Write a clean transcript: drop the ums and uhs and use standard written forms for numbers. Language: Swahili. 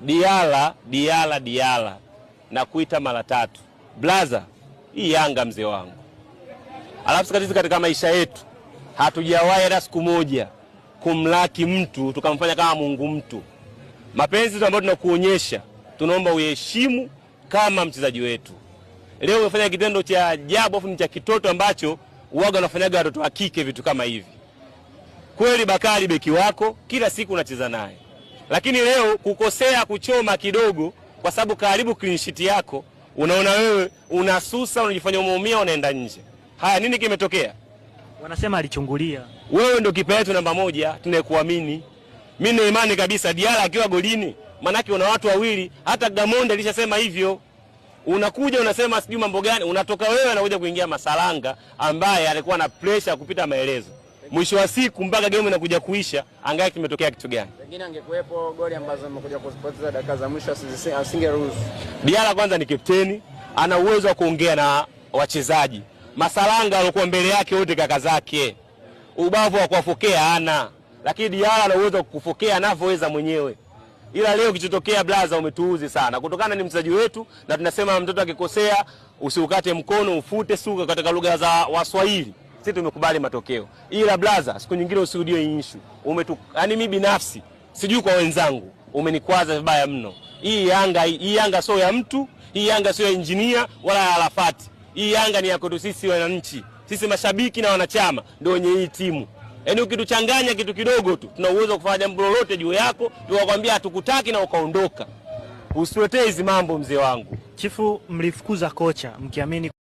Diala, Diala, Diala na kuita mara tatu. Blaza, hii Yanga mzee wangu. Alafu sisi katika maisha yetu hatujawahi hata siku moja kumlaki mtu tukamfanya kama Mungu mtu. Mapenzi ambayo tunakuonyesha, tunaomba uheshimu kama mchezaji wetu. Leo umefanya kitendo cha ajabu afu ni cha kitoto ambacho uwaga wanafanyaga watoto wa kike vitu kama hivi. Kweli Bakari beki wako kila siku unacheza naye, lakini leo kukosea kuchoma kidogo, kwa sababu karibu clean sheet yako, unaona wewe unasusa, unajifanya umeumia, unaenda nje. Haya, nini kimetokea? Wanasema alichungulia. Wewe ndio kipa yetu namba moja tunayekuamini. Mimi na imani kabisa Diala akiwa golini, manake una watu wawili, hata Gamonde alishasema hivyo. Unakuja unasema sijui mambo gani, unatoka wewe anakuja kuingia Masalanga ambaye alikuwa na pressure kupita maelezo. Mwisho wa siku mpaka game inakuja kuisha, angalia kimetokea kitu gani. Pengine angekuwepo goli ambazo amekuja kuzipoteza dakika za mwisho asingeruhusu. Diala kwanza ni kapteni, ana uwezo wa kuongea na wachezaji. Masalanga alikuwa mbele yake wote kaka zake. Ubavu wa kuwafokea ana, lakini Diala ana uwezo wa kukufokea anavyoweza mwenyewe. Ila leo kichotokea, blaza, umetuuzi sana, kutokana ni mchezaji wetu, na tunasema mtoto akikosea usiukate mkono, ufute suka, katika lugha za Waswahili. Sisi tumekubali matokeo, ila blaza, siku nyingine usirudie hii issue. Yaani mimi binafsi sijui kwa wenzangu, umenikwaza vibaya mno. Hii Yanga, hii Yanga sio ya mtu, hii Yanga sio ya injinia wala ya Arafati. Hii Yanga ni ya kwetu sisi wananchi, sisi mashabiki na wanachama ndio wenye hii timu. Yaani ukituchanganya kitu kidogo tu, tuna uwezo wa kufanya jambo lolote juu yako, tukakwambia hatukutaki na ukaondoka. Usiletee hizi mambo mzee wangu. Chifu, mlifukuza kocha mkiamini